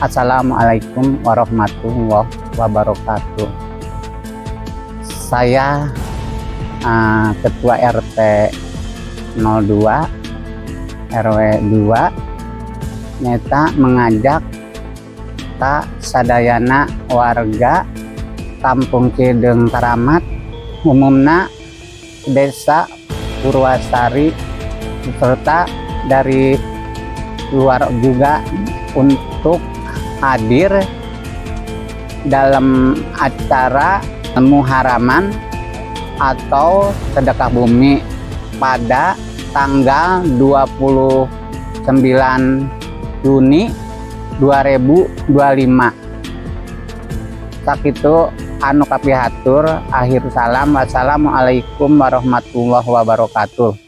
Assalamualaikum warahmatullahi wabarakatuh. Saya Ketua RT 02 RW 2 nyaeta mengajak ka sadayana warga Kampung Cihideung Karamat, umumna Desa Purwasari, serta dari luar juga untuk hadir dalam acara Muharaman atau sedekah bumi pada tanggal 29 Juni 2025. Sakitu anu kapihatur, akhir salam, wassalamualaikum warahmatullahi wabarakatuh.